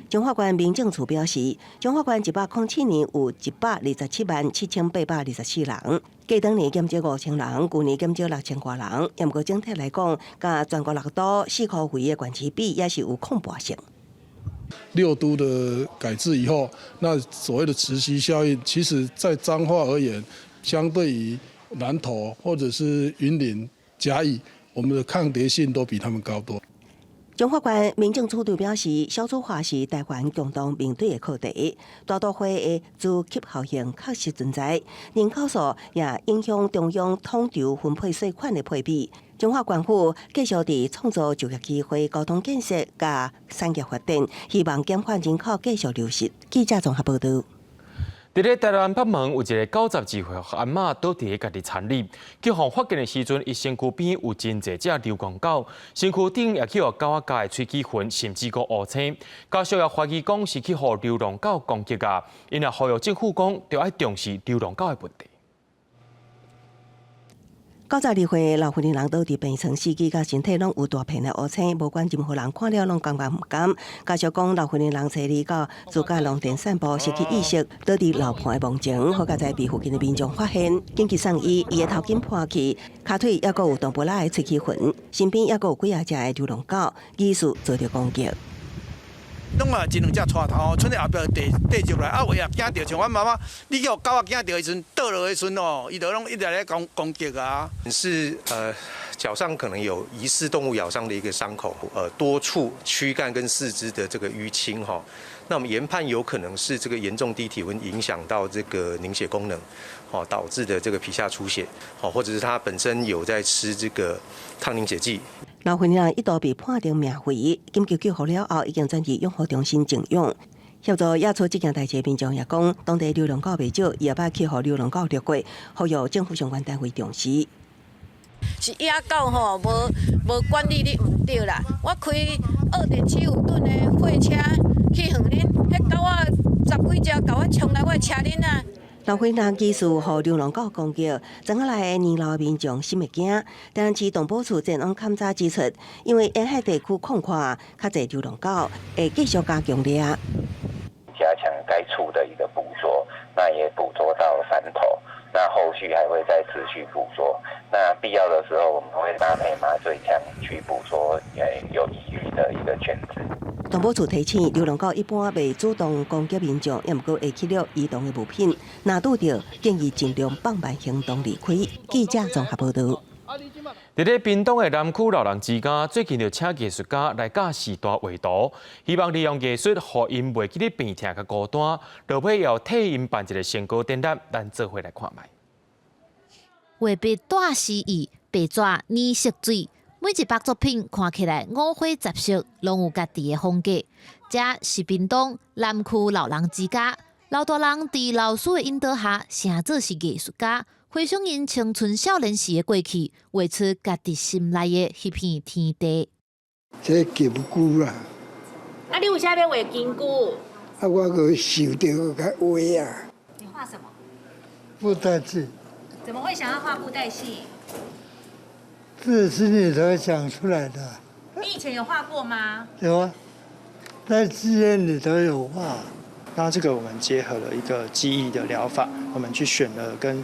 彰化縣民政處表示，彰化縣107年有1,277,824人，過當年減少5000人，舊年減少6000外人。也毋過整體來講，佮全國6都4箍圍的縣市比，也是有擴大性。六都的改制以後，那所謂的磁吸效應，其實在彰化而言，相對於南投或者是雲林、嘉義，我們的抗跌性都比他們高多。彰化縣民政處長表示，少子化是台灣共同面對的課題，大都會的磁吸效應確實存在，人口數也影響中央統籌分配稅款的配比。彰化縣府繼續佇創造就業機會、交通建設佮產業發展，希望減緩人口繼續流失。記者綜合報道。佇咧台南北門有一个92歲阿嬤倒佇咧家己田裡，去予發現的時陣，伊身軀邊有真濟隻流浪狗，身軀頂也去予狗仔咬的喙齒痕，甚至閣烏青。家屬也懷疑講是去予流浪狗攻擊啊，𪜶也呼籲政府講，著愛重視流浪狗的問題。92歲老婦人倒佇病床，四肢佮身體攏有大片的烏青，無管任何人看了攏感覺毋甘。家屬講，老婦人初二到自家農田散步，失去意識，倒佇老伴的門前，好佳哉被附近的民眾發現，緊急送醫，伊的頭頸破去，跤腿猶閣有動物仔的喙齒痕，身邊猶閣有幾仔隻的流浪狗，疑似遭著攻擊。攏嘛一兩隻帶頭，賰佇後壁綴綴入來，啊有的也驚著，像阮媽媽，你予狗仔驚著的時陣，倒落的時陣哦，伊就攏一直咧攻攻擊啊。是腳上可能有疑似動物咬傷的一個傷口，多處軀幹跟四肢的這個淤青哈。那我們研判有可能是這個嚴重低體溫影響到這個凝血功能，哦導致的這個皮下出血，哦或者是他本身有在吃這個抗凝血劑。老婦人一度被判定命危，緊急救護了後，已經轉至養護中心靜養。協助驗出這件代誌的民眾也講，當地流浪狗袂少，伊也捌去予流浪狗掠過，呼籲政府相關單位重視。是野狗吼，無無管理你毋對啦。我開2.75噸的貨車去園林，彼狗仔十幾隻共我衝來我的車頂啊！老婦人疑似予流浪狗攻擊，庄仔內的年老民眾心會驚。但是動保處前往勘查指出，因為沿海地區曠闊，較濟流浪狗會繼續加強掠。加強該處的一個捕捉，那也捕捉到三頭，那後續還會再持續捕捉。那必要的時候，我們會搭配麻醉槍去捕捉有疑慮的一個犬隻。動保處提醒，流浪狗一般袂主動攻擊民眾，猶毋過會去掠移動的物品。若拄著，建議盡量放慢行動離開。記者綜合報道。佇咧屏東的南區老人之家，最近就請藝術家來教序大畫圖，希望利用藝術，予𪜶袂記得病痛佮孤單。落尾又替𪜶辦一个成果展覽，咱做伙來看覓。畫筆帶詩意，白紙染色水。每一幅作品看起來五花雜色，攏有家己的風格。這是屏東南區老人之家，老大人佇老師的引導下，成做是藝術家，回想𪜶青春少年時的過去，畫出家己心內的彼片天地。這金龜啦。啊，你為啥欲畫金龜？啊，我閣想著較畫啊。你畫什麼？布袋戲。怎麼會想要畫布袋戲？這是裡頭想出來的。你以前有畫過嗎？有啊，在戲院裡頭有畫。那這個我們結合了一個記憶的療法，我們去選了跟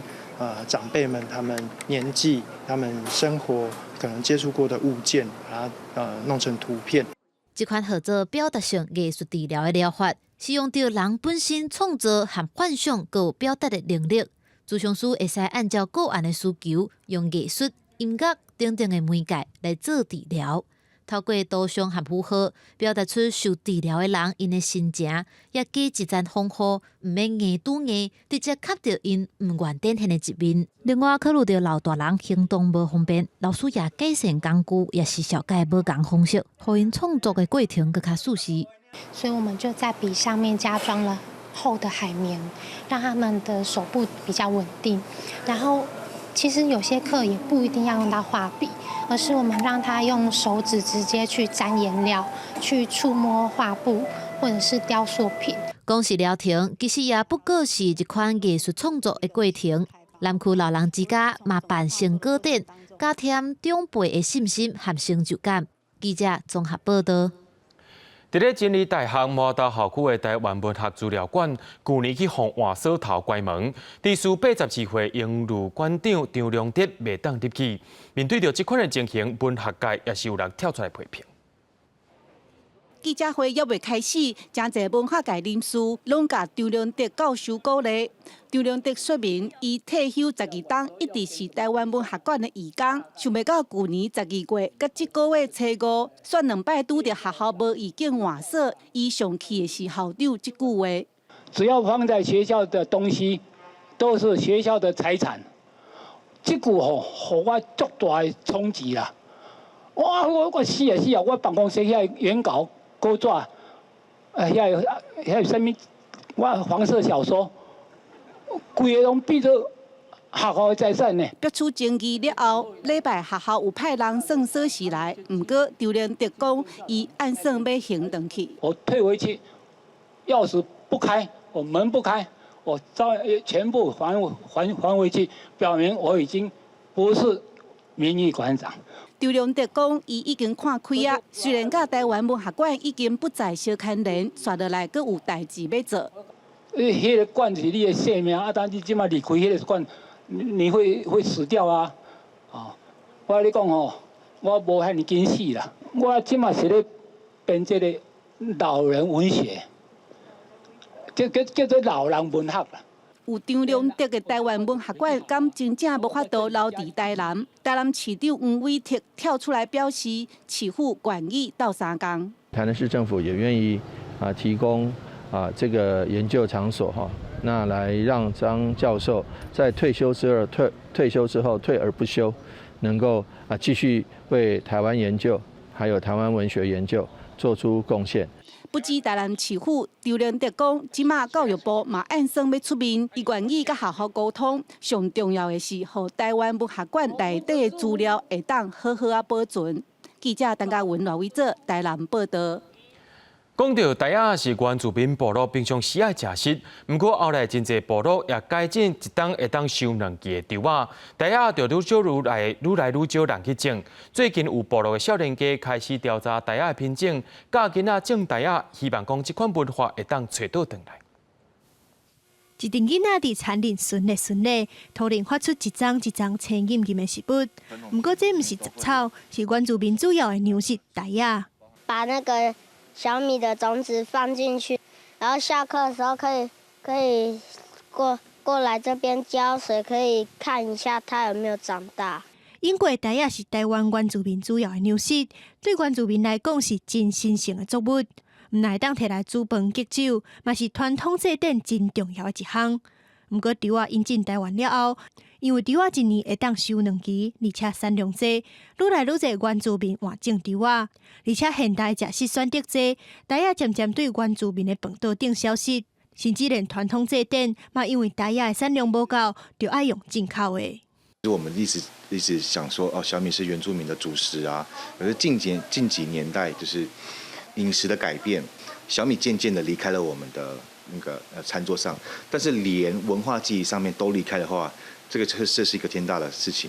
長輩們他們年紀、他們生活可能接觸過的物件，把它弄成圖片。這款號做表達性藝術治療的療法，是用著人本身創造和幻想閣有表達的能力。諮商師會使按照個案的需求，用藝術、音樂等等的媒介來做治療，透過圖像和符號表達出受治療的人𪜶的心情，也加一層防護，毋免硬拄硬，直接磕著𪜶毋願展現的一面。另外，考慮著老大人行動無方便，老師也改善工具，抑是小改無仝方式，予𪜶創作的過程閣較舒適。所以我們就在筆上面加裝了厚的海綿，讓他們的手部比較穩定。然後，其實有些課也不一定要用到畫筆，而是我們讓他用手指直接去沾顏料，去觸摸畫布或者是雕塑品。講是療程，其實也不過是一款藝術創作的過程。南區老人之家嘛辦成果展，加添長輩的信心和成就感。記者綜合報道。佇咧真理大學麻豆校區的臺灣文學資料館，舊年去予換鎖頭關門，佇書82歲榮譽館長張良德袂當入去。面對著這款的情形，文學界也是有人跳出來批評。記者會猶未開始，誠濟文化界人士攏共張良德教授鼓勵。張良德說明，伊退休十二冬一直是臺灣文學館的義工，想袂到舊年12月，佮這個月初五，煞兩擺拄著學校無意境換所，伊上氣的是校長這句話。只要放在學校的東西，都是學校的財產。這句吼，予我足大的衝擊啦！我死啊死啊！我辦公室遐原稿、稿紙，遐啥物，我黃色小說，規个攏變做學校的財產呢。彼此爭議了後，禮拜學校有派人送鎖匙來，毋過張良德講，伊按算欲還轉去。我退回去，鑰匙不開，我門不開，我照全部還回去，表明我已經不是名譽館長。張良德講，伊已經看開啊，雖然佮臺灣文學館已經不再相牽連，紲落來閣有代誌欲做。彼个館是你的性命，啊！但你這擺離開彼个館，你會死掉啊！啊！我共你講吼，我無遐爾緊死啦。我這擺是咧編這个老人文學，叫做老人文學啦。有張良德的臺灣文學館，敢真正無法度留佇台南？台南市長黃偉哲跳出來表示，市府願意鬥相共。台南市政府也願意提供這個研究場所哈，那來讓張教授在退休之後退而不休，能夠繼續為台灣研究，還有台灣文學研究做出貢獻。不止台南市府，張良德講，這馬教育部嘛按算欲出面，伊願意佮學校溝通。上重要的是，予臺灣文學館內底的資料會當好好仔保存。記者陳嘉文、賴偉哲台南報導。講到袋仔是原住民部落平常時愛食食，毋過後來真濟部落也改種一冬會當收兩季的稻仔，袋仔就愈少愈來愈來愈少人去種。最近有部落的少年家開始調查袋仔的品種，教囡仔種袋仔，希望講這款文化會當揣倒轉來。一陣囡仔佇田裡巡咧巡咧，突然發出一欉一欉青吟吟的食物。毋過這毋是雜草，是原住民主要的糧食袋仔。把那個小米的種子放進去，然後下課的時候可以過來這邊澆水，可以看一下它有沒有長大。英國袋仔是台灣原住民主要的糧食，對原住民來講是真神聖的作物，毋但會當提來煮飯敬酒，嘛是傳統祭典真重要的一項。毋過稻仔引進台灣了後，因為稻仔一年會當收兩期，而且產量濟，愈來愈濟原住民換種稻仔，而且現代食食選擇濟，袋仔漸漸對原住民的飯桌頂消失，甚至連傳統祭典嘛，因為袋仔的產量無夠，就愛用進口的。我們一直想說，哦，小米是原住民的主食啊，可是近幾年代，就是飲食的改變，小米漸漸的離開了我們的那個餐桌上，但是連文化記憶上面都離開的話，這是一個天大的事情。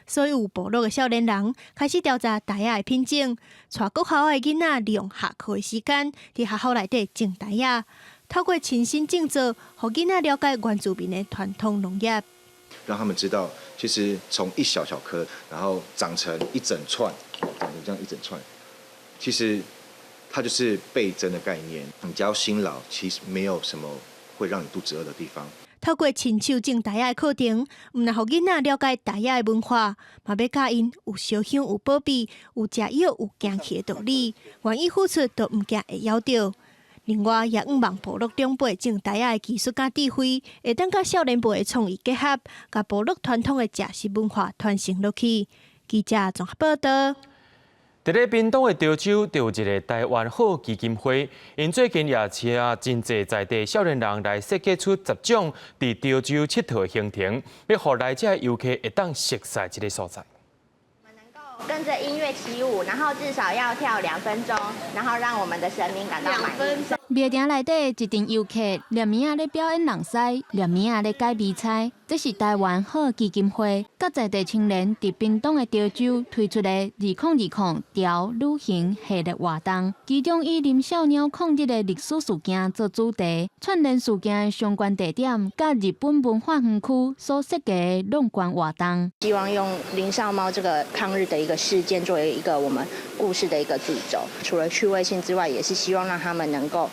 所以有部落的少年人開始調查袋仔的品種，帶國校的囡仔利用下課的時間，佇學校內底種袋仔，透過親身種植，予囡仔了解原住民的傳統農業。讓他們知道，其實從一小小顆，然後長成一整串，長成這樣一整串，其實它就是倍增的概念。你只要辛勞，其實沒有什麼會讓你肚子餓的地方。透過親手種袋仔的課程，毋但予囡仔了解袋仔的文化，嘛欲教𪜶有燒香、有保庇、有食藥、有行氣的道理，願意付出就毋驚會枵著。另外，也向望部落長輩種袋仔的技術佮智慧，會當佮少年輩的創意結合，共部落傳統的食食文化傳承落去。記者綜合報導。佇咧屏東的潮州，就有一个臺灣好基金會，𪜶最近也請真濟在地少年人來設計出10種佇潮州𨑨迌的行程，欲予來遮的遊客會當熟似這个所在。跟着音樂起舞，然後至少要跳2分鐘，然後讓我們的神明感到滿意。廟埕內底一陣遊客，連暝仔咧表演人獅，連暝仔咧解謎猜。這是臺灣好基金會佮在地青年佇屏東的潮州推出的2020潮旅行系列活動，其中以林少貓抗日的歷史事件做主題，串聯事件的相關地點，佮日本文化園區所設計的闖關活動。希望用林少貓這個抗日的一個事件作為一個我們故事的一個主軸。除了趣味性之外，也是希望讓他們能夠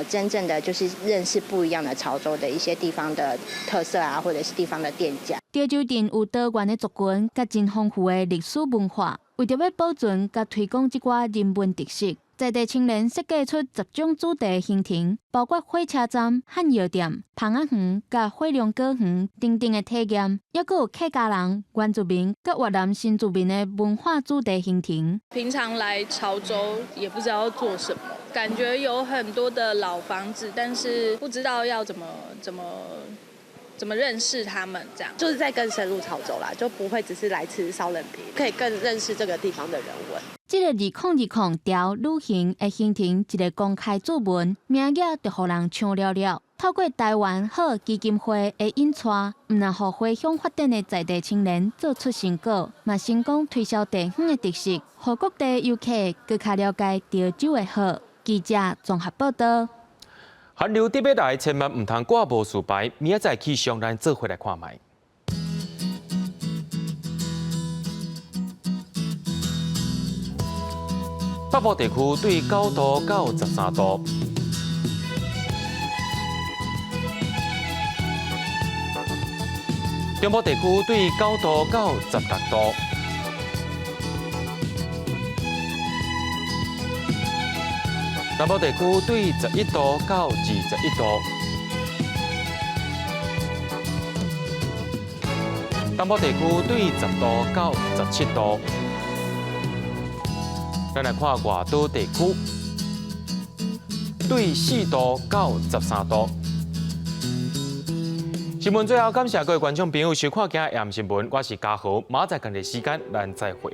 真正的就是認識不一樣的潮州的一些地方的特色啊，或者是地方的店家。潮州鎮有多元的族群，佮真豐富的歷史文化，為著欲保存佮推廣這寡人文特色，在地青年設計出10種主題行程，包括火車站、漢藥店、蜂仔園、佮火龍果園等等的體驗，猶閣有客家人、原住民佮越南新住民的文化主題行程。平常來潮州也不知道做什麼，感覺有很多的老房子，但是不知道要怎麼認識他們，這樣就是在更深入潮州啦，就不會只是來吃燒冷皮，可以更認識這個地方的人文。這個2020潮旅行的行程，一个公開注文，名額就予人搶了了。透過台灣好基金會的引帶，毋但予回鄉發展的在地青年做出成果，嘛成功推銷地方的特色，予各地遊客閣較了解潮州的好。記者綜合報道。寒流特欲來，千萬毋通掛無事牌，明仔載氣象咱做伙來看覓。北部地區對9度到13度，中部地區對9度到16度。南部地區對11度到21度，東部地區對10度到17度。咱來看外島地區，對4度到13度。新聞最後感謝各位觀眾朋友收看今日新聞，我是嘉豪，明仔載仝個時間咱再會。